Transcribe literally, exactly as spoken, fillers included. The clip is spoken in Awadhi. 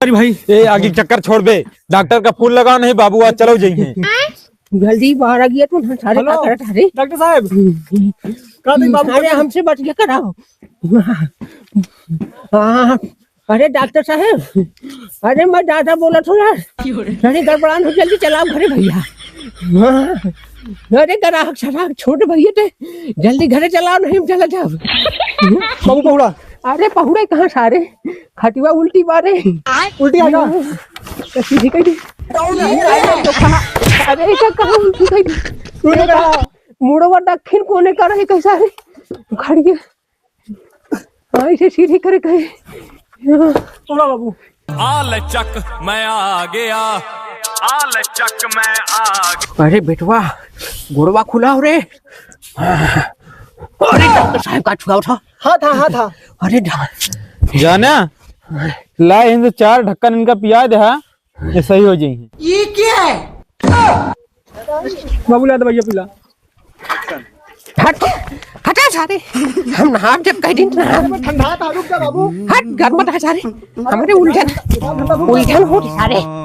अरे भाई। ए, आगे चक्कर छोड़ बे, डॉक्टर का फोन लगाओ, नहीं बाबू आज चलो जाइए। जल्दी बाहर आ गया तू, सारे हेलो, का करत हरे? डॉक्टर साहब, का देख बाबू? अरे हमसे बतिया कराओ। हाँ, अरे डॉक्टर साहब, अरे मैं ज्यादा बोलत हूँ यार। अरे गड़बड़ान हो, जल्दी चलाओ घरे भैया। हाँ, अरे ग्राहक सराहक छोट भैया ते, जल्दी घरे चलाओ, नहीं हम चला जाओ। बाबू पहुड़ा। अरे पहुड़े कहाँ सारे, खटिया उल्टी मारे। उल्टी आ गया। तो सीधी कह दी। अरे, ये तो कहा, अरे, ये तो कहा उल्टी कह दी। उल्टी कहा। मुड़वा दक्षिण कोने का रहे कैसा है? खड़िया। हाँ, इसे सीधी करे कहे। हाँ। तोड़ा बाबू। आ लचक मैं आ गया, आ लचक मैं आ गया। अरे बेटवा, गोड़वा खुला हो रे। अरे डॉक्टर साहब का छुआ उठा। हाँ था, हाँ था। अरे डा- जाना, ला इनसे चार ढक्कन इनका पिया दे, हाँ, ये सही हो जाइए। ये क्या है? बाबू ला दवाइया पिला। हट, हटा सारे। हम नहाब जब कह दिन नहाब। ठंडा था, रुक जा बाबू। हट, गर्म था सारे। हमारे उलझन, उलझन हो रही सारे।